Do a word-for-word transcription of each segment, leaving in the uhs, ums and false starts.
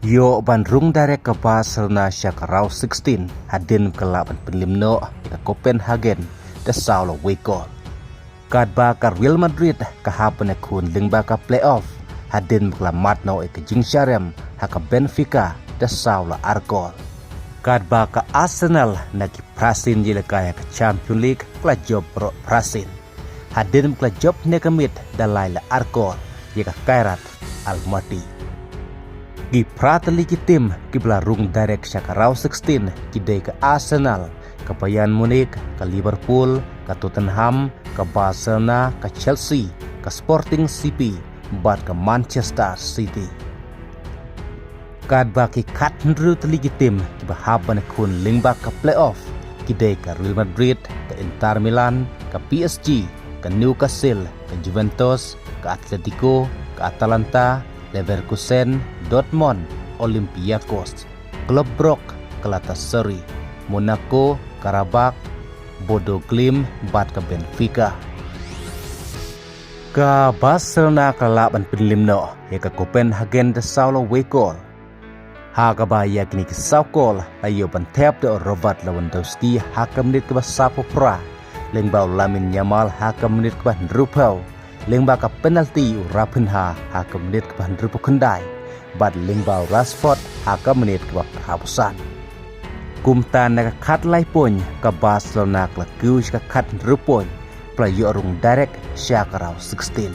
Ïoh ban rung direct ka Barcelona sha ka round sixteen hadien ka lah ban pynliem noh ïa ka Copenhagen da saw la wei kol. Katba ka Real Madrid ka hap ban ïakhun lyngba ka playoff hadien ka la mad noh ïa ka jingshah rem ha ka Benfica da saw la ar kol. Katba ka Arsenal na ki phra sien jingïalehkai ha ka Champions League ka la jop baroh phra sien. Hadien ka la jop hynne ka miet da lai la ar kol ïa ka Khairat Almaty. Ki phra tylli ki tim kiba la rung direct sha ka round sixteen ki dei ka Arsenal, ka Bayern Munich, ka Liverpool, ka Tottenham, ka Barcelona, ka Chelsea, ka Sporting C P bad ka Manchester City. Katba ki khathynriew tylli ki tim kiba hap ban ïakhun lyngba ka playoff ki dei ka Real Madrid, ka Inter Milan, ka P S G, ka Newcastle, ka Juventus, ka Atletico, ka Atalanta, Leverkusen, Dortmund, Olympiacos, Club Brugge, Galatasaray, Monaco, Karabakh, Bodo Glimt bad ka Benfica. Ka Barcelona ka lah ban pynliem noh ïa ka Copenhagen da saw la wei kol. Ha kaba ïa kine ki saw kol la ïoh ban thep da u Robert Lewandowski ha ka minit kaba saphew phra, lyngba u Lamine Yamal ha ka minit kaba hynriewphew, lyngba ka penalty u Raphinha ha ka minit kaba hynriewphew khyndai, bad lyngba u Rashford ha ka minit kaba phraphew san. Kumta na ka khatlai point ka Barcelona ka la kiew sha ka khathynriew point, ka la ïoh rung direct sha ka round sixteen.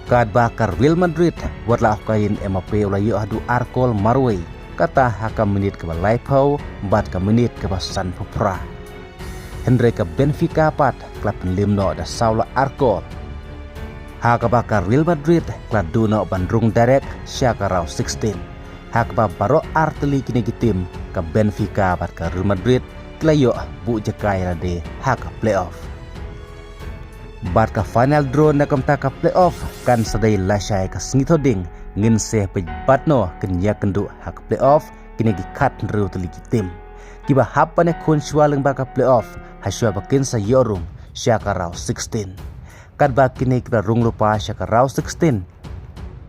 Katba ka Real Madrid, wat la u Kylian Mbappe u la ïoh haduh ar kol marwei, kata ha ka minit kaba laiphew bad ka minit kaba sanphew phra. Hynrei ka Benfica pat ka la pynliem noh da saw la ar kol. Ha kaba ka Real Madrid ka la duh noh ban rung direct sha ka round sixteen. Ha kaba baroh ar tylli kine ki tim, ka Benfica bad ka Real Madrid, ki la ïoh buh jaka ïa lade ha ka playoff. Bad ka final draw na ka bynta ka playoff kan sa dei lashai ka sngi Thohdieng, ngin sa peit bad no kin ïakynduh ha ka playoff kine ki khathynriew tylli ki tim. Kiba hap ban ïakhun shuwa lyngba ka playoff ha shuwa ba kin sa ïoh rung sha ka round sixteen. Katba kine kiba rung lypa sha ka round sixteen,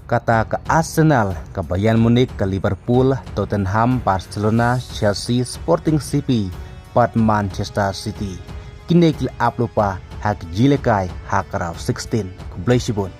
kata ka Arsenal, ka Bayern Munich, ka Liverpool, Tottenham, Barcelona, Chelsea, Sporting C P bad Manchester City. Kine ki la ap lypa ha ki jingïalehkai ha ka round sixteen. Khublei shibun.